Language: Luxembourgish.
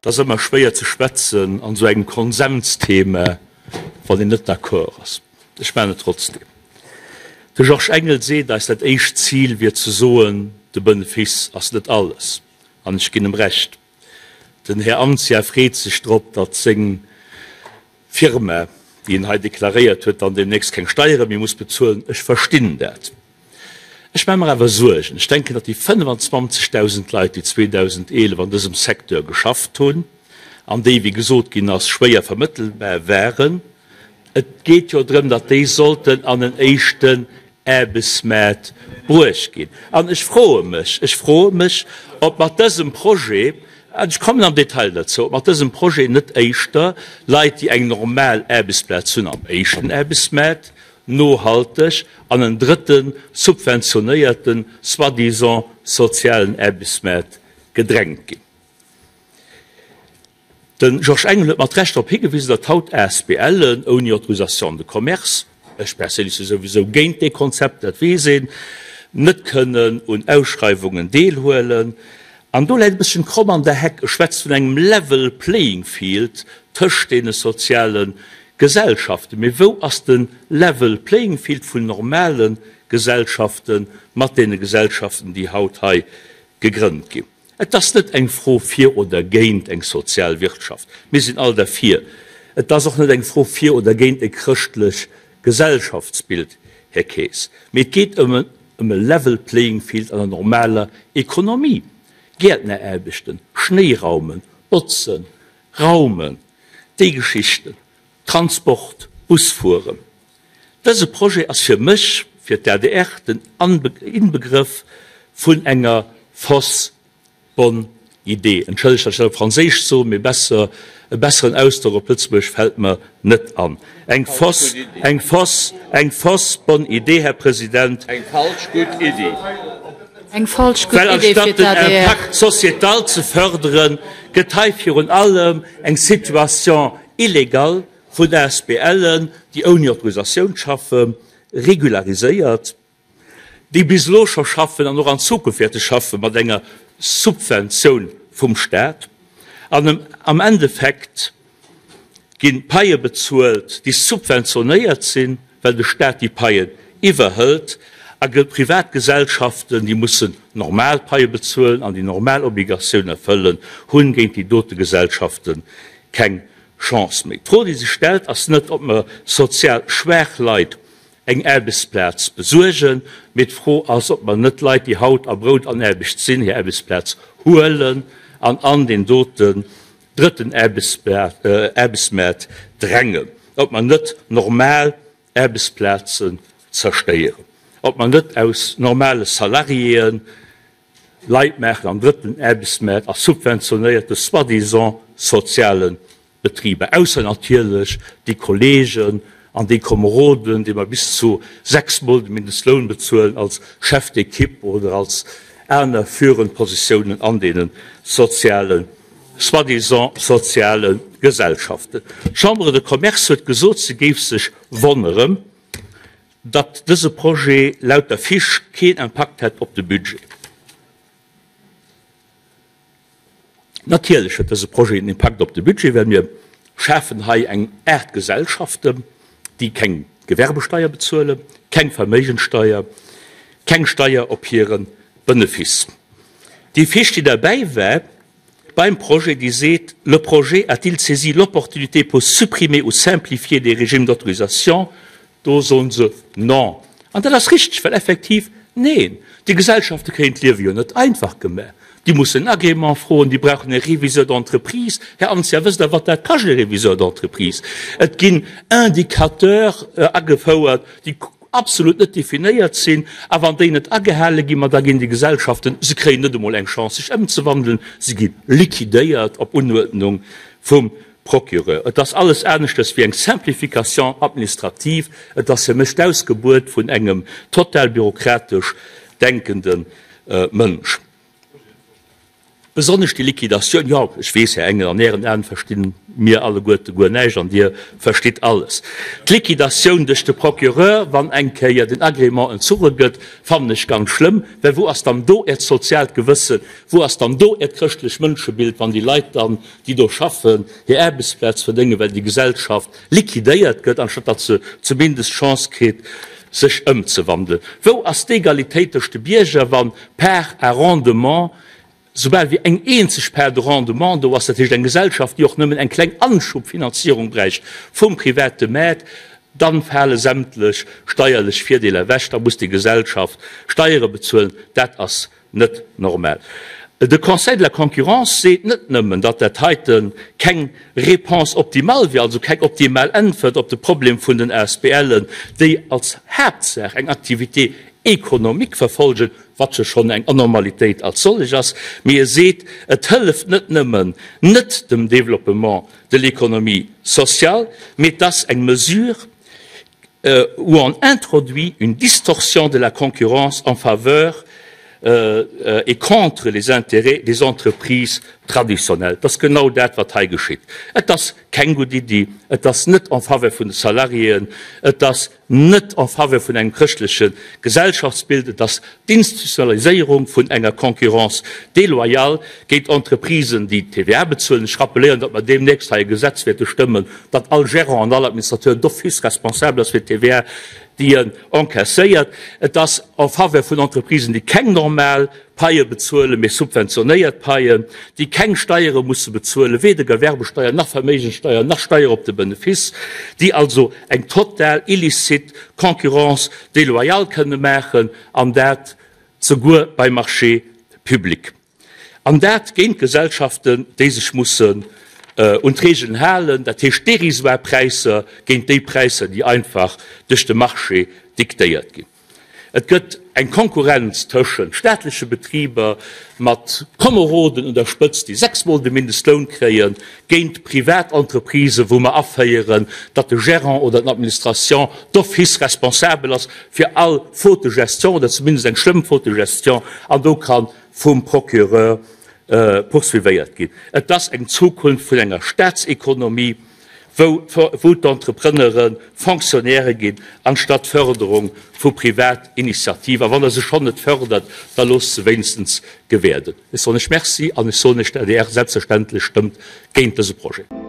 Et ass ëmmer schwéier ze schwätzen an esou engem Konsensthema, wann een net d'accord ass. Ech maachen et trotzdem. De Georges Engel seet eis, dat éischt Zil wier ze soen, de Benefice ass net alles. An ech ginn em Recht. Den Här Anzia freet sech drop, datt seng Firma, déi en hei deklaréiert huet, dann deemnächst keng Steiere méi muss bezuelen. Ech verstinn dat. Ech maache mer awer Suergen. Ech denken, datt déi 25.000 Leit, déi 2011 an dësem Secteur geschafft hunn an déi, wéi gesot ginn ass, schwéier vermëttelbar waren, et geet jo drëm, datt déi sollten an en éischten Aarbechtsmaart bruecht ginn. An ech froe mech, ech froe mech, ob mat dësem Projet, an ech kommen am Detail derzou, ob mat dësem Projet net éischter Leit, déi eng normal Aarbechtsplaz hunn am éischten Aarbechtsmaart, nohalteg an en drëtten, subventionéierten, soi-disant sozialen Aarbechtsmaart gedrängt ginn. De Georges Engel huet mat Recht drop higewisen, datt haut ASBLen ouni Autorisation de commerce, ech perséinlech si souwisou géint dee Konzept, dat weess een, net kënnen un Ausschreiwungen deelhuelen. An do läit e bësschen d'Kromm an der Heck. E schwätzt vun engem level playing field tëscht deene soziale Gesellschaften. Mee wou ass de level playing field vun normale Gesellschafte mat deene Gesellschaften, déi haut hei gegrënnt ginn? Et ass net eng Fro fir oder géint eng sozial Wirtschaft. Mir sinn all derfir. Et ass och net eng Fro fir oder géint e chrëschtlech Gesellschaftsbild, Här Kaes. Mee et geet ëm e level playing field an der normaler Ekonomie. Gäertneraarbechten, Schnéiraumen, Botzen, Raumen, déi Geschichten, Transport, Busfueren. Dëse Projet ass fir mech, fir d'ADR, den Inbegrëff vun enger fausse bonne idée. Entschëllegt, datt ech dat op Franséisch soen, mee besser, e besseren Ausdrock op Lëtzebuergesch fält mer net an. Eng fausse, eng fausse, eng fausse bonne idée, Här President. Eng falsch gutt Iddi. Eng falsch gutt Well Idee fir anstatt den d'ADR. Impact sociétal ze förderen, gëtt hei virun allem eng Situation illégale vun ASBLen, déi ouni Autorisatioun schaffen, regulariséiert, déi bis elo scho schaffen an och an Zukunft wäerte schaffe mat enger Subventioun vum Stat. An am Endeffekt gi Paie bezuelt, déi subventionéiert sinn, well de Stat déi Paien iwwerhëlt, a privat Gesellschaften, déi mussen normal Paie bezuelen an déi normal Obligatioun erfëllen, hunn géint déi dote Gesellschafte keng Chance méi. D'Fro, déi sech stellt, ass net, ob mer sozial schwaach Leit eng Aarbechtsplaz besuergen, mee d'Fro ass, ob mer net Leit, déi haut a Brout an Aarbecht sinn, hir Aarbechtsplaz huelen an an deen doten drëtten Aarbechtsmaart drängen, ob mer net normal Aarbechtsplazen zerstéieren, ob mer net aus normale Salariéen Leit maachen am drëtten Aarbechtsmaart a subventionéierte soi-disant soziale Betriber, ausser natierlech déi Kollegen an déi Komeroden, déi mer bis zu 6 Mol de Mindestloun bezuelen als Chef d'équipe oder als aner führend Positiounen an deene soziale, soi-disant soziale Gesellschaften. D'Chambre de Commerce huet gesot, se géif sech wonneren, datt dëse Projet laut der Fiche keen Impakt hätt op de Budget. Natierlech huet dëse Projet en Impakt op de Budget, well mir schafen hei eng Aart Gesellschaften, déi keng Gewerbesteier bezuelen, keng Verméigenssteier, keng Steier op hire Benefice. Déi Fiche, déi derbäi war beim Projet, déi seet, Le projet a-t-il saisi l'opportunité pour supprimer ou simplifier des régimes d'autorisation? Do soen se Non. An dat ass richteg, well effektiv, neen, déi Gesellschafte kréien d'Liewe jo net einfach gemaach. Déi mussen en Agrément froen, déi brauchen e Réviseur d'entreprise. Här Anzia, wësst Der, wat dat kascht, e Réviseur d'entreprise? Et ginn Indicateurs agefouert, déi absolut net definéiert sinn. A wann déi net agehale ginn, ma da ginn déi Gesellschaften, se kréien net emol eng Chance, sech ëmzewandelen, se gi liquidéiert op Unuerdnung vum Procureur. Et ass alles aneschtes wéi eng Simplification administrative, et ass fir mech d'Ausgebuert vun engem total bürokratesch denkende Mënsch. Besonnesch déi Liquidatioun, jo, ech weess, Här Engel, an Ären Aen verstinn mir alleguerte guer näischt an Dir verstitt alles. D'Liquidatioun duerch de Procureur, wann eng Kéier den Agrément entzuche gëtt, fannen ech ganz schlëmm, well wou ass dann do Äert soziaalt Gewëssen, wou ass dann do Äert chrëschtlech Mënschebild, wann déi Leit dann, déi do schaffen, hir Aarbechtsplaz verdéngen, well déi Gesellschaft liquidéiert gëtt, anstatt datt se zumindest d'Chance kritt, sech ëmzewandelen? Wou ass d'Egalitéit tëscht de Bierger, wann par à rendement Soubal wéi eng eenzeg Part de rendement do ass, dat heescht eng Gesellschaft, déi och nëmmen eng kleng Anschubfinanzierung bräicht vum private Maart, dann fale sämtlech steierlech Virdeeler ewech, da muss déi Gesellschaft Steiere bezuelen. Dat ass net normal. De Conseil de la concurrence seet net nëmmen, datt dat heite keng Réponse optimale wier, also keng optimal Äntwert op de Problem vun den ASBLen, déi als Haaptsaach eng Activité économique verfolgen, wat jo schonn eng Anormalitéit als sollech ass, mee e seet, et hëlleft net nëmmen net dem Développement de l'économie sociale, mee et ass eng Mesure où on introduit une distorsion de la concurrence en faveur et contre les intérêts des entreprises traditionnelles. Et ass genau dat, wat hei geschitt. Et ass keng gutt Iddi, et ass net en faveur vun de Salariéen, et ass net en faveur vun engem chrëschtleche Gesellschaftsbild, et ass d'Institutionaliséierung vun enger Concurrence déloyale géint Entreprisen, déi d'TVA bezuelen. Ech rappeléieren, datt mer deemnächst hei e Gesetz wäerte stëmmen, datt all Gérant an all Administrateur d'office responsabel ass fir d'TVA, déi en encaisséiert. Et ass en faveur vun Entreprisen, déi keng normal Paie bezuelen, mee subventionéiert Paien, déi keng Steiere musse bezuelen, weder Gewerbesteier nach Verméigenssteier nach Steier op de Benefiss, déi also eng total illicite Concurrence déloyale kënne maachen, an dat souguer bei Marchés publics. An dat géint Gesellschaften, déi sech mussen un d'Regeln halen, dat heescht dérisoire Präisser géint déi Präisser, déi einfach duerch de Marché diktéiert ginn. Et gëtt eng Konkurrenz tëschent staatleche Betriber mat Komeroden un der Spëtzt, déi sechsmol de Mindestloun kréien, géint privat Entreprisen, wou mer aféieren, datt de Gérant oder den Administration d'office responsabel ass fir all Faute de gestion oder zumindest eng schlëmm Faute de gestion an do ka vum Procureur poursuivéiert ginn. Et ass eng Zukunft vun enger Staatsekonomie. wou d'Entrepreneure Fonctionnairë ginn, anstatt Fërderung vu Privatinitiative. A wann Der se schonn net fërdert, da loosst se wéinstens gewäerden. Ech soen lech Merci an ech soen lech, d'ADR selbstverständlech stëmmt géint dëse Projet.